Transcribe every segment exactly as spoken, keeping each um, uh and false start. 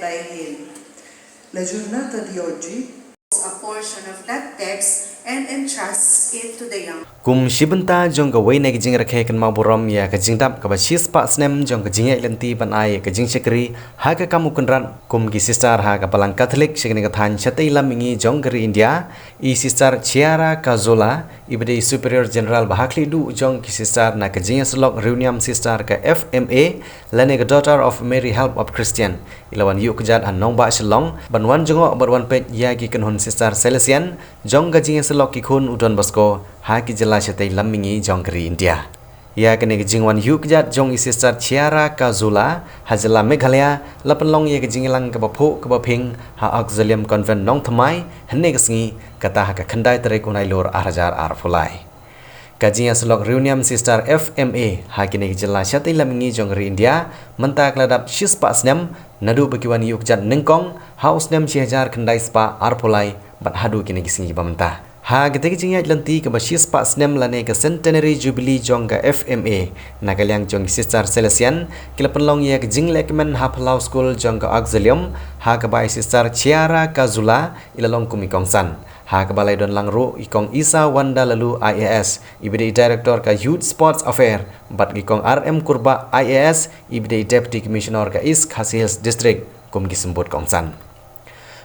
Thy hand. La giornata di oggi. A portion of that text and entrusts it to the young. Kum shi bynta jong kawei na ki jingrakhe kynmaw burom ïa ka jingdap kaba shispah snem jong ka jingïaid lynti ban ai ïa ka jingshakri ha ka kam u kynrad kum ki sister ha ka Balang Katholik sha kane ka thaiñ shatei lam mihngi jong ka ri India, i Sister Chiara Cazzola, iba dei i Superior General ba ha khlieh duh jong ki sister na ka jingïasyllok riewniam sister ka F M A, lane ka Daughter of Mary Help of Christian, i la wan ïuh kjat ha nongbah Shillong ban wan jngoh bad wan peit ïa ki kynhun sister Salesian jong ka jingïasyllok ki khun u Don Bosco ha ki jylla shatei lam mihngi jong ka ri India. Ïa kane ka jingwan ïuh kjat jong i Sister Chiara Cazzola ha jylla Meghalaya la pynlong ïa ka jingïalang kaba phuh kaba phieng ha Auxilium Convent Nongthymmai hynne ka sngi, kata ha ka khyndai tarik u Nailur ar hajar arphew lai. Ka jingïasyllok riewniam sister F M A ha kine ki jylla shatei lam mihngi jong ka ri India mynta ka la dap shispah snem naduh ba ki wan ïuh kjat nyngkong ha u snem shi hajar khyndai spah arphew lai bad haduh kine ki sngi ba mynta. Ha katei ka jingïaid lynti kaba shispah snem lane ka Centenary Jubilee jong ka F M A, na ka liang jong ki sister Salesian ki la pynlong ïa ka jinglehkmen ha Phyllaw School jong ka Auxilium, ha kaba i Sister Chiara Cazzola i la long kum i kongsan, ha kaba la ïadon lang ruh i Kong Isa Wanda Laloo I A S, iba dei i Director ka Youth Sports Affair, bad i Kong R M Kurbah I A S, iba dei i Deputy Commissioner ka East Khasi Hills District, kum ki symbud kongsan.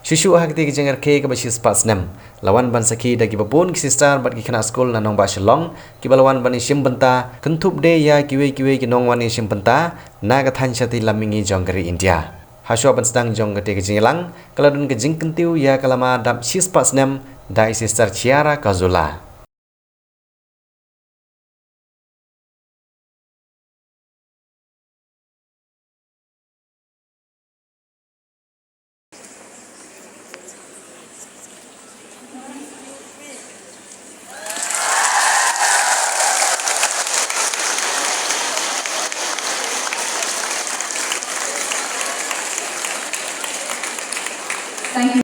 Shuh shuh ha katei ka jingrakhe kaba shispah snem, la wan ban sakhi da kiba bun ki sister bad ki khynnah skul na nongbah Shillong, kiba la wan ban ïashim bynta kynthup de ïa kiwei kiwei ki nongwan ïashim bynta na ka thaiñ shatei lam mihngi jong ka ri India. Hashwa ban sdang jong katei ka jingïalang, ka la don ka jingkyntiew ïa ka lama dap shispah snem da i Sister Chiara Cazzola. Thank you.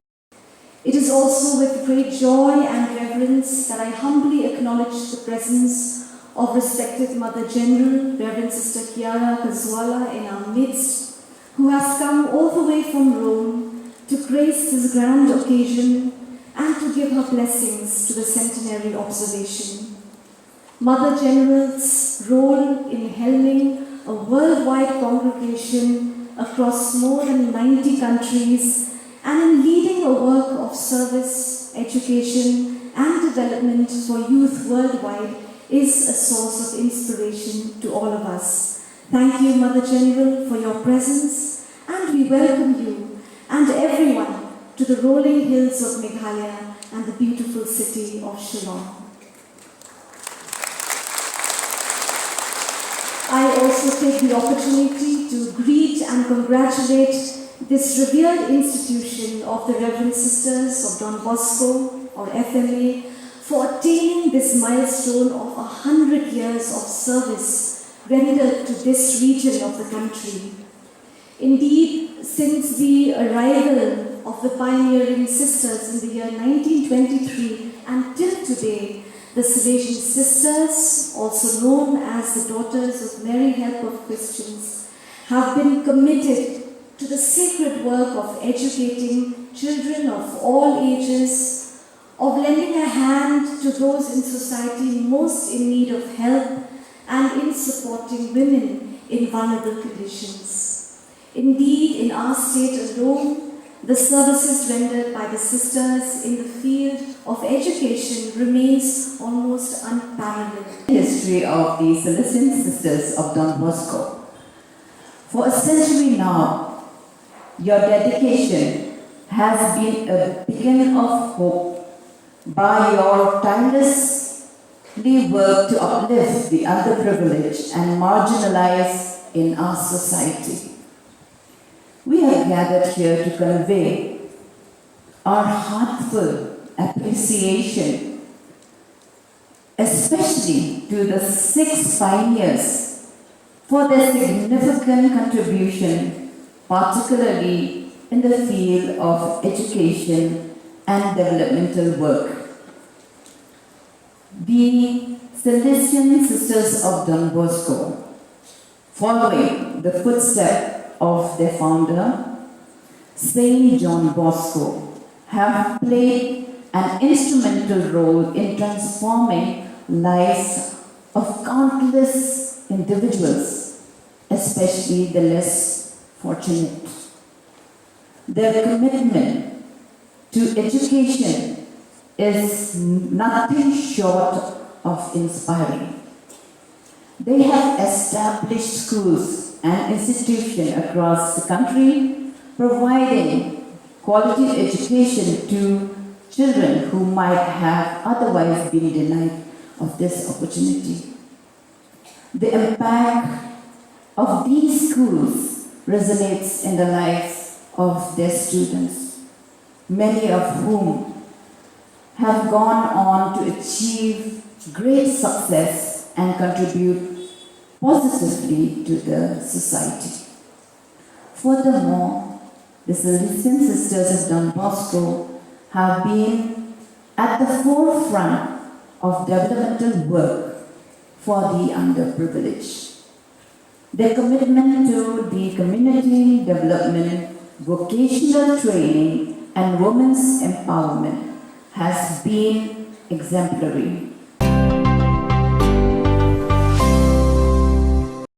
It is also with great joy and reverence that I humbly acknowledge the presence of respected Mother General, Reverend Sister Chiara Cazzola, in our midst, who has come all the way from Rome to grace this grand occasion and to give her blessings to the centenary observation. Mother General's role in helming a worldwide congregation across more than ninety countries and in leading a work of service, education, and development for youth worldwide is a source of inspiration to all of us. Thank you, Mother General, for your presence, and we welcome you and everyone to the rolling hills of Meghalaya and the beautiful city of Shillong. I also take the opportunity to greet and congratulate this revered institution of the Reverend Sisters of Don Bosco, or F M A, for attaining this milestone of a hundred years of service rendered to this region of the country. Indeed, since the arrival of the pioneering sisters in the year nineteen twenty-three until today, the Salesian Sisters, also known as the Daughters of Mary Help of Christians, have been committed to the sacred work of educating children of all ages, of lending a hand to those in society most in need of help, and in supporting women in vulnerable conditions. Indeed, in our state alone, the services rendered by the sisters in the field of education remains almost unparalleled. History of the Salesian Sisters of Don Bosco. For a century now, your dedication has been a beacon of hope by your tirelessly work to uplift the underprivileged and marginalized in our society. We have gathered here to convey our heartfelt appreciation, especially to the six pioneers for their significant contribution, particularly in the field of education and developmental work. The Salesian Sisters of Don Bosco, following the footstep of their founder, Saint John Bosco have played an instrumental role in transforming lives of countless individuals, especially the less fortunate. Their commitment to education is nothing short of inspiring. They have established schools and institutions across the country, providing quality education to children who might have otherwise been denied of this opportunity. The impact of these schools resonates in the lives of their students, many of whom have gone on to achieve great success and contribute positively to the society. Furthermore, the Salesian Sisters of Don Bosco have been at the forefront of developmental work for the underprivileged. Their commitment to the community development, vocational training, and women's empowerment has been exemplary.